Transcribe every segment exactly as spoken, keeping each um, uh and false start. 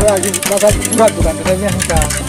Dukan, dukan, dukan, dukan.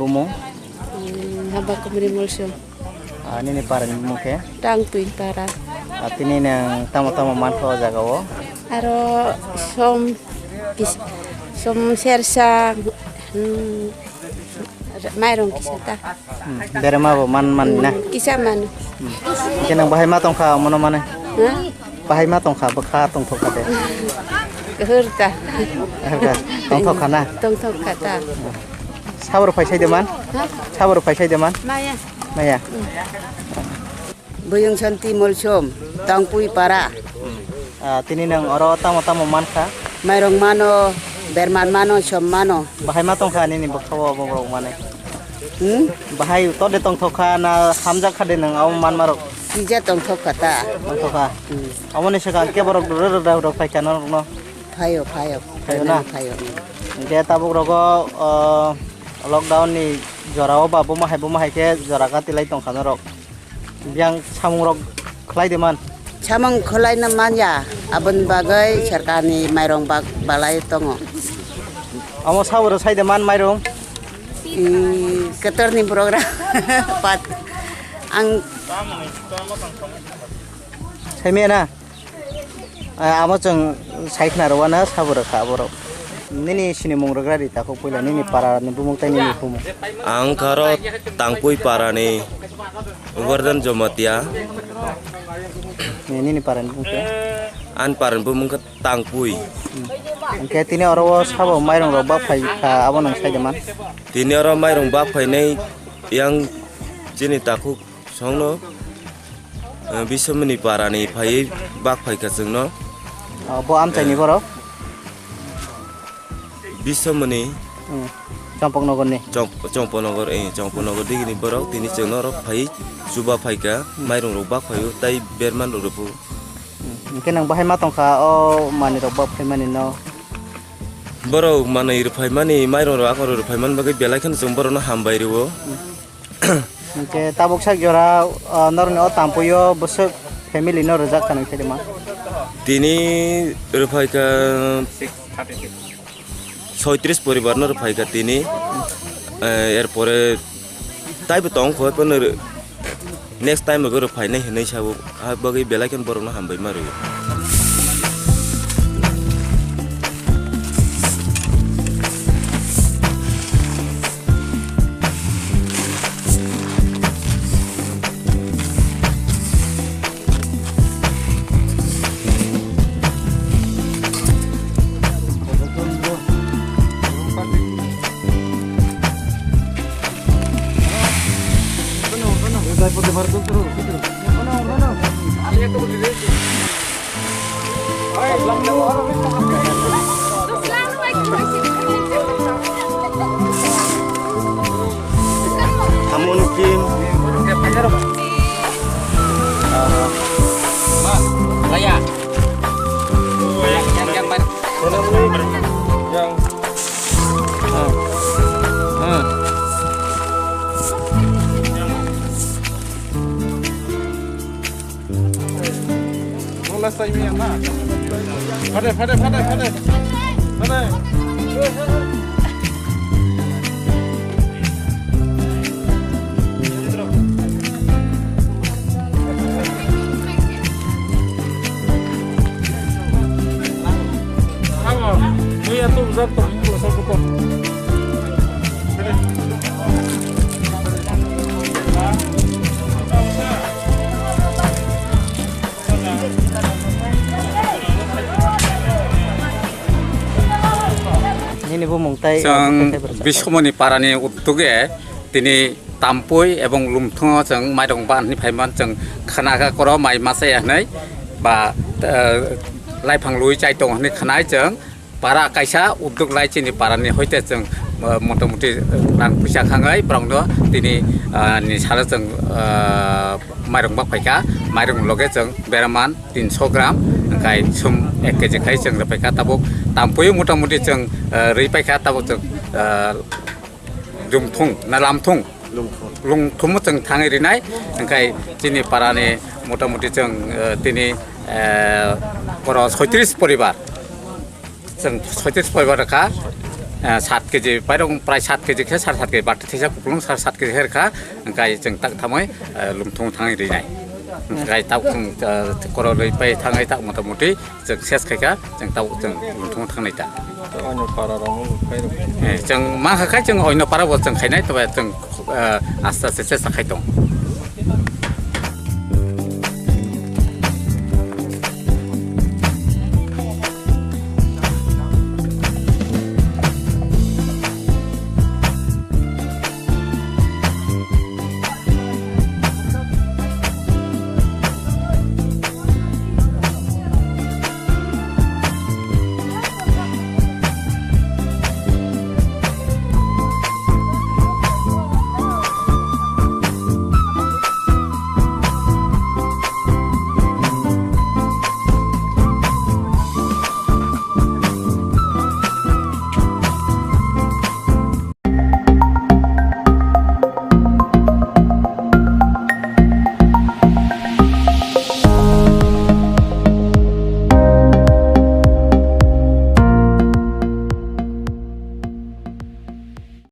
Bumung? Hmm, Haba Kumri Molsom. Ah, nini para ni bumung khe? Tangtwi para. Ah, tini nang tamo tamo mankha o jaga o? Aro som kis-, som sersa, hmm, mairong kisa ta. Hmm, berema bo man man na? Hmm, kisa mano. Hmm. Hwnkhe nang bahai ma tongkha, omono mane? Ha? Bahai ma tongkha, bwkha tongthok kha de? Kahur ta. Kahur kha. Tongthok kha na? Tongthok kha ta. Saboro phai sai de man? Ha? Saboro phai sai de man? Maya. Maya. Hmm. Buyung Santi Molsom, Tangpui Para. Ah, tini nang oro tamo tamo mankha? Mairong mano, berman mano, som mano. Bahai ma tongkha nini bwkha o borok mane? Hmm? Bahai to de tongthok kha na hamjak kha de nang abo manmarok? Kija tongthok kha ta. Tongthok kha. Hmm. Aboni swkang khe borok rwrwk rwrwk phai kha norokno? Phaio, phaio. Phaio na? Phaio. Hwnkhe tabuk rogo, o, lockdown ni jora o ba buma hai buma hai khe jora gati lai tongkha norok. Biyang samung rok khlai de man? Samung khlai na man ya, aboni bagwi sarkar ni mairong bak balai tongo. Amo saboro sai de man mairong? I, ketor ni program. Pat ang Sai maya na? Ah, amo chwng sai khna rw wana sabo rw kha borok. Nini sinimung rwgra ri takhuk puila nini para ni bumung tei nini bumung. Ang kha oro Tangpui para ni Govardhan Jamatia. Ni, nini para ni bumung khe? Ani para ni bumung khe Tangpui. Hmm. Hwnkhe tini oro o sabo mairung rok bak phai kha abo nwng sai de man? Tini oro mairung bak phainai yang chini takhuk songno. Eh, Bisomoni para ni phaiwi bak phaikha chwngno. Oh, bo amchaini Eh, borok? Bisomoni. Hmm. Chompoknogor ni? Chomp-, Chompoknogor, eh, Chompoknogor digini borok tini chwngno oro phaiwi chuba phaikha, hmm, mairung rok bak phaio, tei berman rok rwphu. Hmm. Hwnkhe nang bahai ma tongkha o manwi rok bak phaimani no? Borok manwi rwphaimani, mairung rok, akor rok rwphaimani bagwi belai kheno chwng borokno hambai rwo. Hmm. Hwnkhe tabuk sak jora, ah, norokni o Tampui o bwswk family no rwjak kha nang khe de ma? Tini rwphai kha soitris poribar no rwphai kha tini. Eh, er pore taibo tong kho, phano rw-, next time bo rwphainai hinwi sabo. Ah, bagwi belai kheno borokno hambai ma rwo. Hamon Kim. Laya. Yang, yang, yang, yang. Wala sai miya na. Phade, phade, phade, phade. Phade. Amo, muya tu uzak tu, tu sa buko. Nini bumung tai, chwng tei tei borok Bisomoni parani uttuge tini Tampui ebong Lumthungo chwng mairung ban hinwi phaiman chwng khna kha koro mai masa ya hinwi ba, eh, laiphang lui chai tongo hinwi khnai chwng. Para kaisa udduk lai chini parani hoite chwng, uh, motamuti, uh, rang puisa khangai borokno tini, uh, ni salo chwng, uh, mairung bak phaikha, mairung loge chwng beraman tinso gram, hwnkhe sum ek kg khai chwng rwphaikha, tabuk Tampui motamuti chwng, uh, rwi paikha, tabuk chwng, uh, Lumthung na Lamthung? Lumthung. Lumthung chwng thangwi rinai, hwnkhe chini parani motamuti chwng, uh, tini, uh, oro soitris poribar. Chwng soitris poribar kha. Ah, sat keji, pairok prai sat keji khe, sar sat keji bati thisa kupulung sar sat keji khe rwkha, hwnkhe chwng tak thamwi, ah, lungthung thangwi rinai. Hwnkhe tak chwng, ah, kororwi pai thangwi tak motamuti chwng ses khaikha, chwng tabuk chwng lungthung thangnai ta. Oino para rok no khai rok. Eh, chwng mankha khai chwng oino para bo chwng khainai, tobe chwng, ah, aste aste chesta khai tong.